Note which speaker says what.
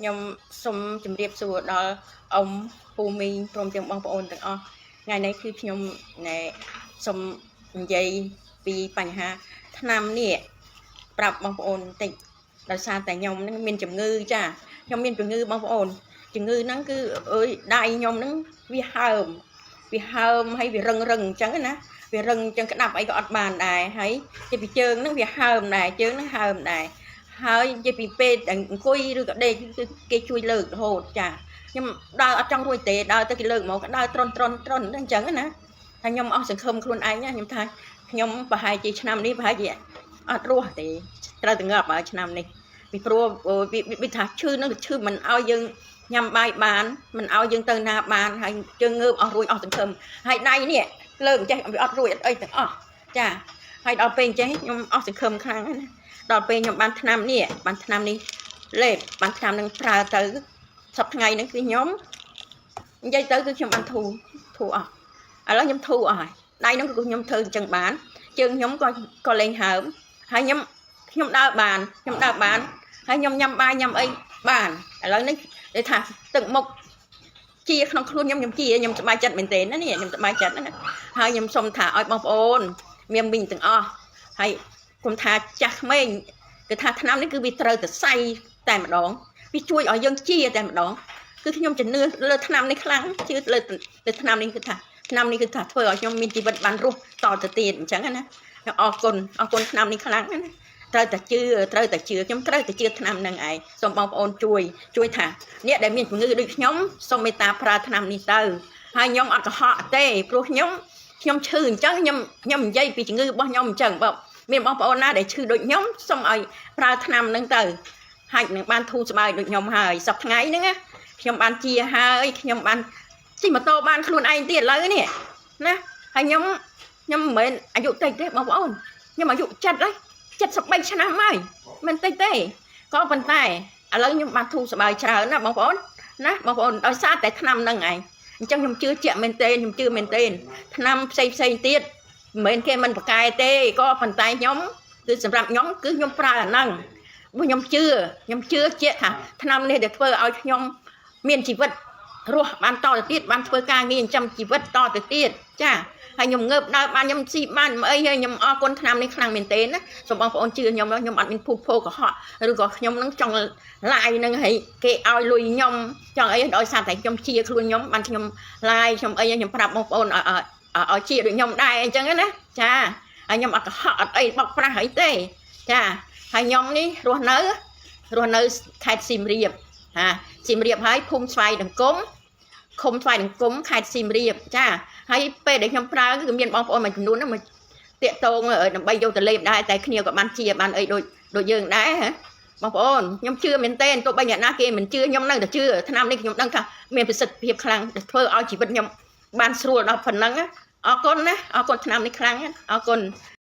Speaker 1: ខ្ញុំសូមជម្រាបសួរដល់អ៊ំពូមីងព្រមទាំងបងប្អូនទាំងអស់ថ្ងៃនេះគឺខ្ញុំណែសូមនិយាយពីបញ្ហាថ្នាំនេះប្រាប់បងប្អូនបន្តិចដោយសារតែខ្ញុំនឹងមានជំងឺចាខ្ញុំមានជំងឺបងប្អូនជំងឺហ្នឹងគឺអើយដៃខ្ញុំហ្នឹងវាហើមវាហើមហើយវារឹងរឹងអញ្ចឹងណាវារឹងអញ្ចឹងក្តាប់អីក៏អត់បានដែរហើយជាពីជើងហ្នឹងវាហើមដែរជើងហ្នឹងហើមដែរ ហើយនិយាយពីពេលដែលអង្គុយឬក៏ដេកគឺគេជួយលើករហូតចាខ្ញុំដើរអត់ចង់រួចទេដើរទៅគេលើកមកក៏ដើរត្រន់ត្រន់ត្រន់អញ្ចឹងណាហើយខ្ញុំអស់សង្ឃឹមខ្លួនឯងណាខ្ញុំថាខ្ញុំប្រហែលជាឆ្នាំនេះប្រហែលជាអត់រស់ទេត្រូវតែងាប់ហើយឆ្នាំនេះពីព្រោះវាថាឈឺនឹងឈឺមិនឲ្យយើងញ៉ាំបាយបានមិនឲ្យយើងទៅណាបានហើយជើងងើបអស់រួចអស់សង្ឃឹមហើយដៃនេះលើកចេះវាអត់រួចអត់អីទាំងអស់ចាហើយដល់ពេលអញ្ចេះខ្ញុំអស់សង្ឃឹមខ្លាំងណាស់ ដល់ពេលខ្ញុំបានថ្នាំនេះបានថ្នាំនេះលេបបានថ្នាំនឹងប្រើទៅសប្តាហ៍ថ្ងៃហ្នឹងគឺខ្ញុំនិយាយទៅគឺខ្ញុំបានធូរធូរអស់ឥឡូវខ្ញុំធូរអស់ហើយដៃហ្នឹងគឺខ្ញុំធ្វើអញ្ចឹងបានជើងខ្ញុំក៏ក៏លេងហើមហើយខ្ញុំខ្ញុំដើរបានខ្ញុំដើរបានហើយខ្ញុំញ៉ាំបាយញ៉ាំអីបានឥឡូវនេះគេថាទឹកមុខជាក្នុងខ្លួនខ្ញុំខ្ញុំជាខ្ញុំសប្បាយចិត្តមែនទែនណានេះខ្ញុំសប្បាយចិត្តណាហើយខ្ញុំសូមថាឲ្យបងប្អូនមានមីងទាំងអស់ហើយគុំថាចាស់ក្មេង គឺថាថ្នាំនេះគឺវាត្រូវតែសៃតែម្ដងវាជួយឲ្យយើងជាតែម្ដងគឺខ្ញុំជំនឿលើថ្នាំនេះខ្លាំងជឿលើលើថ្នាំនេះគឺថាថ្នាំនេះគឺថាធ្វើឲ្យខ្ញុំមានជីវិតបានរស់តទៅទៀតអញ្ចឹងណាអរគុណអរគុណថ្នាំនេះខ្លាំងណាត្រូវតែជឿត្រូវតែជឿខ្ញុំត្រូវតែជឿថ្នាំនឹងឯងសូមបងប្អូនជួយជួយថាអ្នកដែលមានជំងឺដូចខ្ញុំសូមមេត្តាប្រើថ្នាំនេះទៅហើយខ្ញុំអត់កុហកទេព្រោះខ្ញុំខ្ញុំឈឺអញ្ចឹងខ្ញុំខ្ញុំនិយាយពីជំងឺរបស់ខ្ញុំអញ្ចឹងបើមានបងប្អូនណាដែលឈឺដូចខ្ញុំសូមឲ្យប្រើថ្នាំនឹងទៅហើយនឹងបានធូរស្បើយដូចខ្ញុំហើយសប្តាហ៍ថ្ងៃហ្នឹងណាខ្ញុំបានជាហើយខ្ញុំបានជិះម៉ូតូបានខ្លួនឯងទៀតឥឡូវនេះណាហើយខ្ញុំខ្ញុំមិនមែនអាយុតិចទេបងប្អូនខ្ញុំអាយុ70ហើយ73ឆ្នាំហើយមិនតិចទេក៏ប៉ុន្តែឥឡូវខ្ញុំបានធូរស្បើយច្រើនណាបងប្អូនណាបងប្អូនដោយសារតែថ្នាំនឹងឯងអញ្ចឹងខ្ញុំជឿជាក់មែនទែនខ្ញុំជឿមែនទែនថ្នាំផ្សេងផ្សេងទៀតមិនមែនគេមិនប្រកែទេក៏ប៉ុន្តែខ្ញុំគឺសម្រាប់ខ្ញុំគឺខ្ញុំប្រើអាហ្នឹងព្រោះខ្ញុំជឿខ្ញុំជឿជាក់ថាថ្នាំនេះដែលធ្វើឲ្យខ្ញុំមានជីវិតរស់បានតទៅទៀតបានធ្វើការងារចិញ្ចឹមជីវិតតទៅទៀតចាហើយខ្ញុំងើបដើរបានខ្ញុំស៊ីបានមិនអីហើយខ្ញុំអរគុណថ្នាំនេះខ្លាំងមែនទែនណាសូមបងប្អូនជឿខ្ញុំខ្ញុំអត់មានភូតភោកុហកឬក៏ខ្ញុំនឹងចង់ live នឹងឲ្យគេឲ្យលុយខ្ញុំចង់អីដោយសារតែខ្ញុំជាខ្លួនខ្ញុំបានខ្ញុំ live ខ្ញុំអីខ្ញុំប្រាប់បងប្អូនឲ្យឲ្យជាដូចខ្ញុំដែរអញ្ចឹងណាចាហើយខ្ញុំអត់កុហកអត់អីបោកប្រាស់អីទេចាហើយខ្ញុំនេះរស់នៅរស់នៅខេត្តសៀមរាបហាសៀមរាបហើយភូមិស្វាយដង្គមឃុំស្វាយដង្គមខេត្តសៀមរាបចាហើយពេលដែលខ្ញុំប្រើគឺមានបងប្អូនមួយចំនួនហ្នឹងមកតាកតងដើម្បីយកទៅលេបដែរតែគ្នាក៏បានជាបានអីដូចដូចយើងដែរហ៎បងប្អូនខ្ញុំជឿមែនទែនទោះបីអ្នកណាគេមិនជឿខ្ញុំនៅតែជឿថ្នាំនេះខ្ញុំដឹងថាមានប្រសិទ្ធភាពខ្លាំងដែលធ្វើឲ្យជីវិតខ្ញុំបានស្រួលដល់ប៉ុណ្ណឹងអរគុណណាអរគុណថ្នាំនេះខ្លាំងអរគុណ។